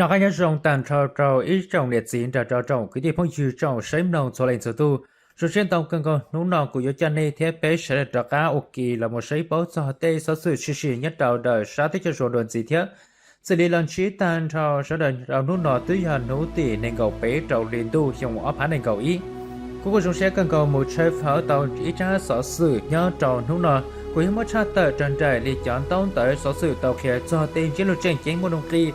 Noj qab nyob zoo tag nrho rau ib tsoom niam txiv nrog rau tsoom kwv tij phooj ywg tsoom saib mloog txhua leej txhua tug. Zoo siab ntau kawg nkaus hnub no kuv yuav coj nej thiab peb sawv daws rov qab ua ke los mus saib paub txog tej xov xwm tshwm sim nyob rau ntawm sab teb chaws Suav dua ntxiv thiab. Xws li los ntsib tag nrho sawv daws rau hnub no twb yog hnub tim nees nkaum peb rau hli ntuj xyoo ob phav nees nkaum ib. Kuv kuj zoo siab kawg nkaus mus tshawb fawb tau ib tsab xov xwm nyob rau hnub no. Kuv yuav muab tshaj tawm raws nraim li cov ntaub ntawv xov xwm tau qhia txog tej ntsiab lus tseem ceeb muaj nuj nqis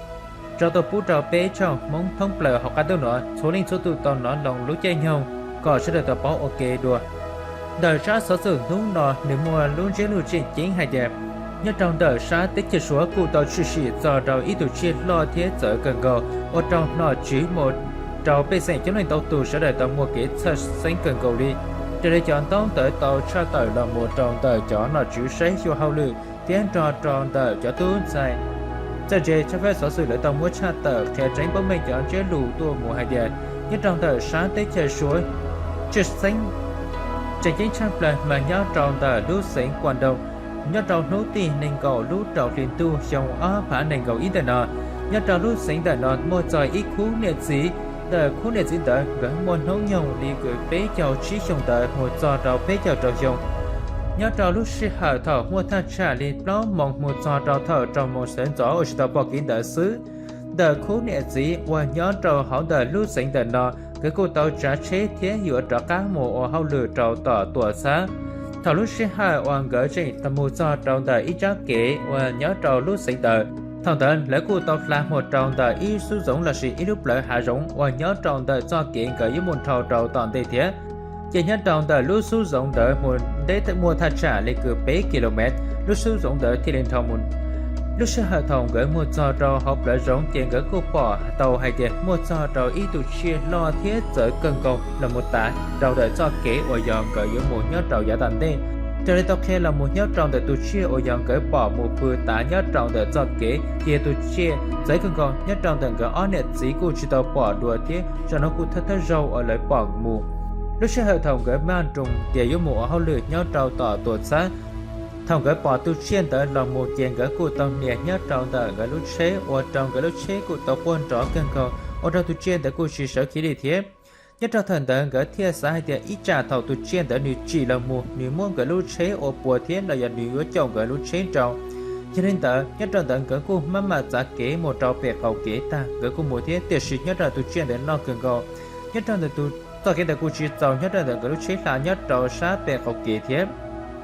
tso tuaj pub rau peb tsoom Hmoob thoob plaws hauv qab ntuj no txhua leej txhua tus tau hnov loo lub caij nyoog kom sawv daws tau paub ua ke dua. Ntawm sab xov xwm hnub no nws muaj lub ntsiab lus tseem ceeb hais tias nyob rau ntawm sab teb chaws Suav kuj tau tshwm sim txog rau ib tug tsiaj loj thiab txawv kawg nkaus ua rau nom tswv mus rau pej xeem coob leej ntau tus sawv daws tau muaj kev txhawj xeeb kawg nkaus li. Raws li cov ntaub ntawv tau tshaj tawm los mus rau ntawm cov nom tswv saib xyuas hauj lwm thiab nrog rau ntawm cov tub ntxhais txawj ntse tshawb fawb xov xwm lawv tau muab tshaj tawm qhia tseeb paub meej cov ntsiab lus tuaj mus hais tias nyob rau ntawm sab teb chaws Suav tshwj xeeb tseem ceeb tshaj plaws mas nyob rau ntawm lub xeev Kuam Ntoos, nyob rau hnub tim nees nkaum lub rau hli ntuj xyoo ob phav nees nkaum ib ntawm no, nyob rau lub xeev ntawm no muaj txog ib khub niam txiv. Ntawm khub niam txiv ntawd nkawd muaj hnub nyoog li kwv peb caug tsib xyoo ntawd mus txog rau peb caug rau xyoo. Nyob rau lub sij hawm thaum muaj thaj tsam li plaub moos mus txog rau thaum rau moos sawv ntxov uas tsis tau pom kev ntawd xwb, ntawm khub niam txiv uas nyob rau hauv ntawm lub xeev ntawm no, nkawd kuj tau tsav tsheb thiab yuav rov qab mus ua hauj lwm rau tom tuam txhab. Thaum lub sij hawm uas nkawd tseem mus txog rau ntawm ib tsab kev uas nyob rau lub xeev ntawd, thaum ntawd lawv kuj tau hla mus rau ntawm ib xub zoov lossis ib lub plawv hav zoov uas nyob rau ntawm txoj kev nkawd yuav mus dhau rau tom ntej thiab. Ces nyob rau ntawm lub xub zoov ntawd mus deb muaj thaj tsam li kwv peb kilomev, lub xub zoov ntawd thiaj li dhau mus. Lub sij hawm thaum nkawd mus txog rau hauv plawv zoov ces nkawd kuj pom tau hais tias muaj txog rau ib tug tsiaj loj thiab txawv kawg nkaus los mus tav rau ntawm txoj kev uas yog nkawd yuav mus nyob rau yav tom ntej. Raws li tau qhia los mus nyob rau ntawm tus tsiaj uas yog nkawd pom mus pw tav nyob rau ntawm txoj kev ces tus tsiaj txawv kawg nkaus nyob rau ntawm nkawd ob niam txiv kuj tsis tau pom dua thiab zaum no kuj thawj thawj zaug uas lawv pom mus. Lub sij hawm thaum nkawd maj nroos tias yuav mus ua hauj lwm nyob rau tom tuam txhab, thaum nkawd pom tus tsiaj ntawd los mus ces nkawd kuj tau nias nyob rau ntawm nkawd lub tsheb ua rau nkawd lub tsheb kuj tau quaj nrov kawg nkaus ua rau tus tsiaj ntawd kuj tsis sawv khiav li thiab. Nyob rau thaum ntawd nkawd thiaj xav hais tias ib tsam thaum tus tsiaj ntawd nws tsim los mus nws muab nkawd lub tsheb ua puas thiab los yog nws yuav caum nkawd lub tsheb nrau. Yog li ntawd nyob rau ntawd nkawd kuj maj mam txav kev mus rau pem qaum kev tag nkawd kuj mus thiab, tiam sis nyob rau tus tsiaj ntawd loj kawg nkaus, nyob rau ntawm tus txoj kev ntawd kuj tsis txaus nyob rau ntawm nkawd lub tsheb hla nyob rau sab pem qaum kev thiab.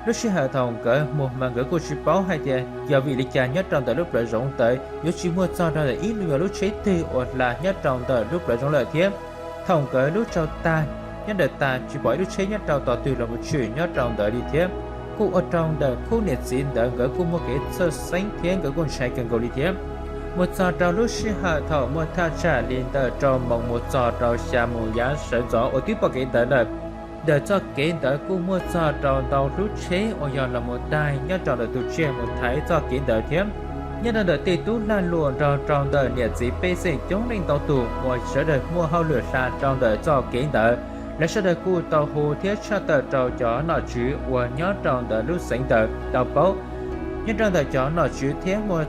Lub sij hawm thaum nkawd mus mas nkawd kuj tsis paub hais tias yog vim li cas nyob rau ntawm lub plawv zoov ntawd yuav tsis muaj txog rau ntawm ib lub nyuag lub tsheb twg uas hla nyob rau ntawm lub plawv zoov lawm thiab. Thaum nkawd lub tshau tag nyob ntawm tas tsis pom ib lub tsheb nyob rau tom twg los mus tshwm nyob rau ntawd li thiab, kuj ua rau ntawm khub niam txiv ntawd nkawd kuj muaj kev txhawj xeeb thiab nkawd kuj ntshai kawg nkaus li thiab. Mus txog rau lub sij hawm thaum muaj thaj tsam li ntawm rau moos mus txog rau xya moos yav sawv ntxov uas twb pom kev ntawd lawm, ntawm txoj kev ntawd kuj muaj txog rau ntau lub tsheb uas yog los mus daig nyob rau ntawm tus tsiaj mus thaiv txoj kev ntawd thiab. Nyob rau ntawm tej tub lag luam nrog rau ntawm niam txiv pej xeem coob leej ntau tus uas sawv daws muaj hauj lwm hla rau ntawm txoj kev ntawd, lawv sawv daws kuj tau hu thiab tshaj tawm rau cov nom tswv uas nyob rau ntawm lub xeev ntawd tau paub. Nyob rau ntawm cov nom tswv thiab mus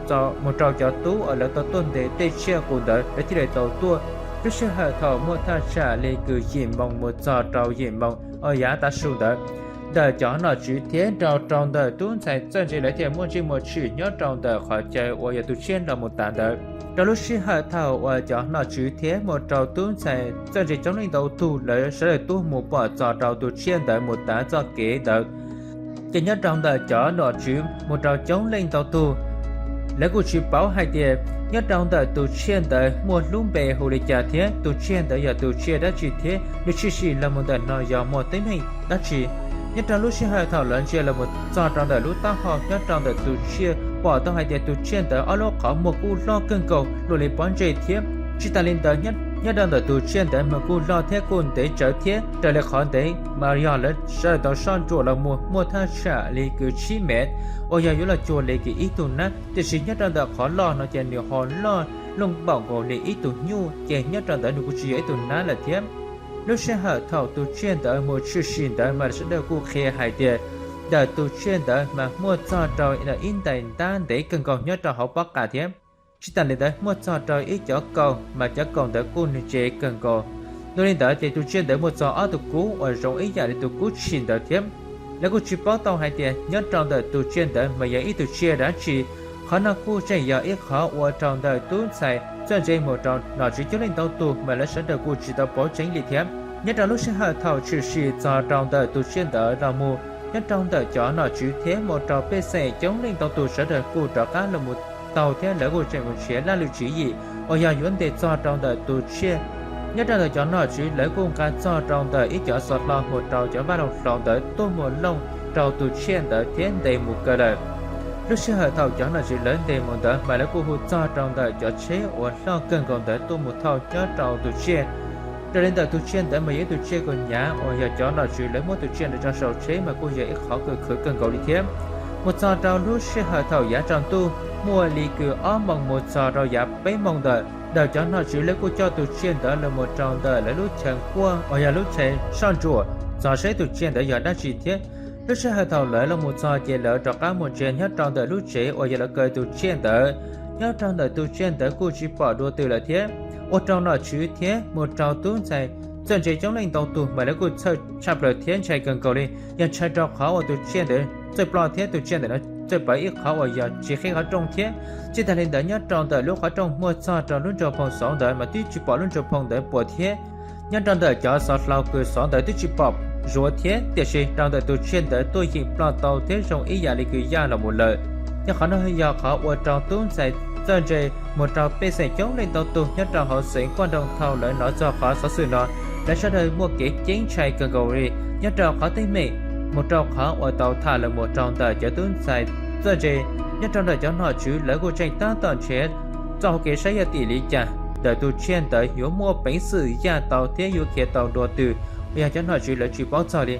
rau cov tub uas lawv tau tuaj ntes tej tsiaj qus ntawd lawv thiaj li tau tuaj. Lub sij hawm thaum muaj thaj tsam li kwv yim moos mus txog rau yim moos uas yav tav su ntawd, ntawm cov nom tswv thiab nrog rau ntawm tub ntxhais txawj ntse lawv thiaj muaj ntsej muag tshwm nyob rau ntawm qhov chaw uas yog tus tsiaj los mus tav ntawd. Rau lub sij hawm thaum uas cov nom tswv thiab mus rau tub ntxhais txawj ntse coob leej ntau tug lawv sawv daws tuaj mus pom txog rau tus tsiaj ntawd mus tav txoj kev ntawd, ces nyob rau ntawm cov nom tswv mus rau coob leej ntau tug, lawv kuj tsis paub hais tias nyob rau ntawm tus tsiaj ntawd muaj lub npe hu li cas thiab tus tsiaj ntawd yog tus tsiaj dab tsi thiab nws tshwm sim los mus ntawm no yog muaj teeb meem dab tsi. Nyob rau lub sij hawm thaum lawv ntsia los mus txog rau ntawm lub taub hau nyob rau ntawm tus tsiaj pom tau hais tias tus tsiaj ntawd ob lub qhov muag kuj loj kawg nkaus luaj li pob ntseg thiab. Tsis tas li ntawd, nyob rau ntawm tus tsiaj ntawd mas kuj loj thiab kuj ntev tsawv thiab raws li qhov ntev mas yog lawv sawv daws tau soj ntsuam los mus muaj thaj tsam li kwv tsib mev uas yog yuav los cuag li kwv ib tug nab, tiam sis nyob rau ntawm qhov loj no ces nws ho loj looj npaum nkaus li ib tug nyuj, ces nyob rau ntawd nws kuj tsis yog ib tug nab lawm thiab. Lub sij hawm thaum tus tsiaj ntawd mus tshwm sim ntawd mas sawv daws kuj qhia hais tias ntawm tus tsiaj ntawd mas muaj txog rau ib ntais ntab ntev kawg nkaus nyob rau hauv pob qa thiab. Tsis tas li ntawd muaj txog rau ib cov kaus mas cov kaus ntawd kuj nws tsev kawg nkaus. Dua li ntawd ces tus tsiaj ntawd muaj txog ob tug kub uas zoo ib yam li tus kub tshis ntawd thiab. Lawv kuj tsis paub tau hais tias nyob rau ntawm tus tsiaj ntawd mas yog ib tug tsiaj dab tsi. Qhov no kuj tseem yog ib qhov ua rau ntawm tub ntxhais txawj ntse mus rau nom tswv coob leej ntau tus mas lawv sawv daws kuj tsis tau paub tseeb li thiab. Nyob rau lub sij hawm thaum tshwm sim txog rau ntawm tus tsiaj ntawd los mus, nyob rau ntawm cov nom tswv thiab mus rau pej xeem coob leej ntau tus sawv daws kuj rov qab los mus taug thiab lawv kuj tseem mus nrhiav laj lwm tswv yim uas yog yuav ntes txog rau ntawm tus tsiaj. Nyob rau ntawm cov nom tswv lawv kuj nqa txog rau ntawm ib cov xov hlau mus rau cov vaj loog hlau ntawd tuaj mus looj rau tus tsiaj ntawd thiab ntes mus kawg lawm. Lub sij hawm thaum cov nom tswv lawv ntes mus ntawd mas lawv kuj hu txog rau ntawm cov tsheb uas loj kawg nkaus ntawd tuaj mus thauj nyob rau tus tsiaj. Raws li ntawm tus tsiaj ntawd mas yog ib tus tsiaj kaus hniav uas yog cov nom tswv lawv muab tus tsiaj ntawd tso saum tsheb mas kuj yog ib qhov kawg khwv kawg nkaus li thiab. Mus txog rau lub sij hawm thaum yav tsaus ntuj muaj li kws ob moos mus txog rau yav peb moos ntawm, ntawm cov nom tswv lawv kuj coj tus tsiaj ntawd los mus rau ntawm lawv lub chaw quaj uas yog lub chaw soj ntsuam txog saib tus tsiaj ntawd yog dab tsi thiab. Lub sij hawm thaum lawv los mus txog ces lawv rov qab mus ntsia nyob rau ntawm lub tsev uas yog lawv kaw tus tsiaj ntawd. Nyob rau ntawm tus tsiaj ntawd kuj tsis pom dua twg lawm thiab, ua rau nom tswv thiab mus rau tub ntxhais txawj ntse coob leej ntau tus mas lawv kuj txhawj tshaj plaws thiab ntshai kawg nkaus li, yog ntshai rau qhov uas tus tsiaj ntawd txawj ploj thiab tus tsiaj ntawm no txawj pawv ib qhov uas yog tsis qhib qhov rooj thiab. Tsis tas li ntawd nyob rau ntawm lub qhov rooj muaj txog rau lub nraug phoo xauv ntawd mas twb tsis pom lub nraug phoo ntawd puas thiab. Nyob rau ntawm cov xov hlau kws xov ntawd twb tsis pom zuav thiab, tiam sis rau ntawm tus tsiaj ntawd tuaj yeem ploj tau thiab zoo ib yam li kws yaj los mus lawm. Yog qhov no yog qhov ua rau tub ntxhais txawj ntse mus rau pej xeem coob leej ntau tus nyob rau hauv xeev Kuaj Nroog thaum lawv hnov txog qhov xov xwm no, lawv sawv daws muaj kev ceeb ntshai kawg nkaus li. Nyob rau qhov teeb meem mus rau qhov uas tau tham lawm mus rau ntawm cov tub ntxhais txawj ntse, nyob rau ntawm cov nom tswv lawv kuj tseem tab tom nrhiav txoj hauv kev saib yog tim li cas ntawm tus tsiaj ntawd yuav muaj peev xwm yaj tau thiab yuav khiav tau dua twg, yog cov nom tswv lawv tsis paub txog li.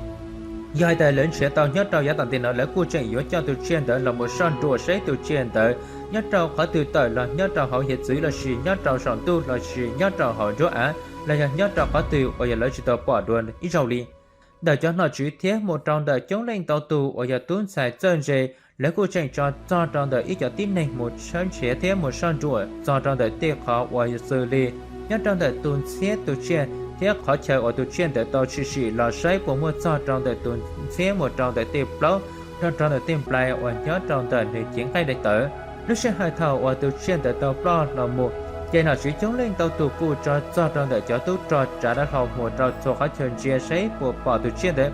Yog hais tias lawv nrhiav tau nyob rau yav tom ntej no lawv kuj tseem yuav coj tus tsiaj ntawd los mus soj ntsuam saib tus tsiaj ntawd nyob rau qhov twg tawm los nyob rau hauv hiav txwv lossis nyob rau saum ntuj lossis nyob rau hauv nruab av los yog nyob rau qhov twg uas yog lawv tsis tau pom dua ib zaug li. Ntawm cov nom tswv thiab mus rau ntawm coob leej ntau tus uas yog tub ntxhais txawj ntse, lawv kuj tseem tso txog rau ntawm ib cov tib neeg mus tshawb nrhiav thiab mus soj ntsuam txog rau ntawm tej qhov uas yog xws li nyob rau ntawm tus ntxhiab tus tsiaj thiab qhov chaw uas tus tsiaj ntawd tau tshwm sim los saib puas muaj txog rau ntawm tus ntxhiab mus rau ntawm tej plaub, rau ntawm tej nplai uas nyob rau ntawm nws cev nqaij daim tawv. Lub sij hawm thaum uas tus tsiaj ntawd tau ploj los mus, ces nom tswv coob leej ntau tus kuj tso txog rau ntawm cov tub rog tsav dav hlau mus rau txhua qhov chaw ntsia saib puas pom tus tsiaj ntawd.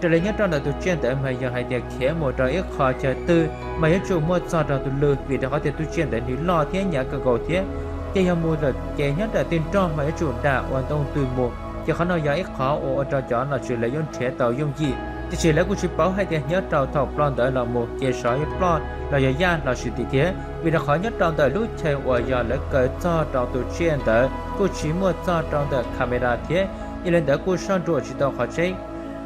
Raws li nyob rau ntawm tus tsiaj ntawd mas yog hais tias khiav mus rau ib qho chaw twg mas yuav tsum muaj txog rau tus lw, vim rau qhov tias tus tsiaj ntawd nws loj thiab hnyav kawg nkaus thiab. Ces yog mus lawm ces nyob rau tej nroj mas yuav tsum dam ua ntoo twg mus, ces qhov no yog ib qhov uas ua rau cov nom tswv lawv yuav nrhiav tau yooj yim. Tiam sis lawv kuj tsis paub hais tias nyob rau thaum ploj ntawd los mus ces xyov yuav ploj los yog yaj los sis tim thiab, vim rau qhov nyob rau ntawm lub chaw uas yog lawv kaw txog rau tus tsiaj ntawd kuj tsis muaj txog rau ntawm camera thiab, yog li ntawd kuj soj ntsuam tsis tau qhov tseeb.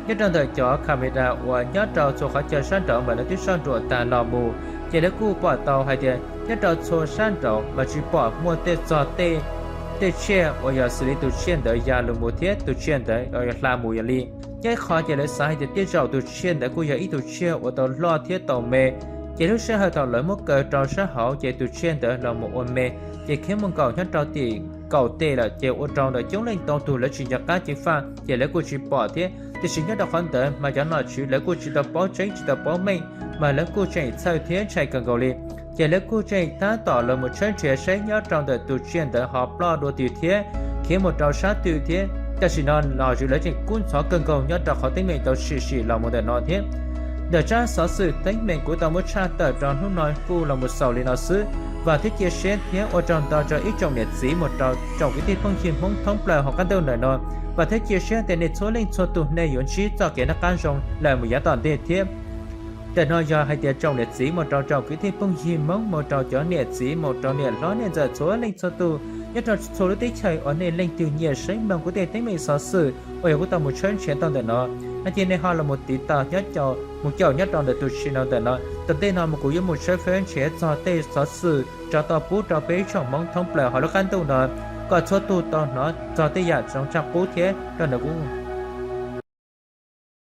Nyob rau ntawm cov camera uas nyob rau txhua qhov chaw sab nraud mas lawv twb soj ntsuam tag los mus, ces lawv kuj pom tau hais tias nyob rau txhua sab nraud mas tsis pom muaj tej txog tej, tej tsiaj uas yog xws li tus tsiaj ntawd ya los mus thiab tus tsiaj ntawd hla mus yog li. Nyob ib qho ces lawv xav hais tias tej zaum tus tsiaj ntawd kuj yog ib tug tsiaj uas tau loj thiab tau me, ces lub sij hawm thaum lawv muab kaw rau sab hauv ces tus tsiaj ntawd los mus ua me, ces khiav mus nkaum nyob rau tim kaum tej lawm, ces ua rau ntawm coob leej ntau tus lawv tsis nco qab ceev faj, ces lawv kuj tsis pom thiab. Tiam sis nyob rau qhov ntawd mas cov nom tswv lawv kuj tsis tau paub tseeb tsis tau paub meej, mas lawv kuj tseem txhawj thiab ntshai kawg nkaus li. Ces lawv kuj tseem tab tom los mus tshawb nrhiav saib nyob rau ntawm tus tsiaj ntawd ho ploj dua twg thiab khiav mus rau sab twg thiab. Tam sim no nom tswv lawv tseem kub ntxhov kawg nkaus nyob rau qhov teeb meem tau tshwm sim los mus ntawm no thiab. Ntawm tsab xov xwm teeb meem kuv tau muab tshaj tawm rau hnub no kuj los mus xaus li no xwb. Vam thiab cia siab thiab ua tsaug ntau rau ib tsoom niam txiv mus rau tsoom kwv tij phooj ywg Hmoob thoob plaws hauv qab ntuj ntawm no. Vam thiab cia siab tias nej txhua leej txhua tus nej yuav ntsib txoj kev noj qab zoo lawm mus yav tom ntej thiab. Ntawm no yog hais tias tsoom niam txiv mus rau tsoom kwv tij phooj ywg Hmoob, mus rau cov niam txiv, mus rau niam hlob niam ntxawm txhua leej txhua tus nyob rau txhua lub teb chaws uas nej leej twg nyiam saib mloog kuv tej teeb meem xov xwm uas yog kuv tau mus tshawb nrhiav tau ntawm no, no ces nej ho los mus tiv tauj nyob, mus caum nyob rau ntawm tus channel ntawm no. Tom ntej no mus kuv yuav mus tshawb fawb nrhiav txog tej xov xwm rov tau pub rau peb tsoom Hmoob thoob plaws hauv lub qab ntuj no, kom txhua tus tau hnov txog tej yam zoo tshaj qub thiab rau ntawm kuv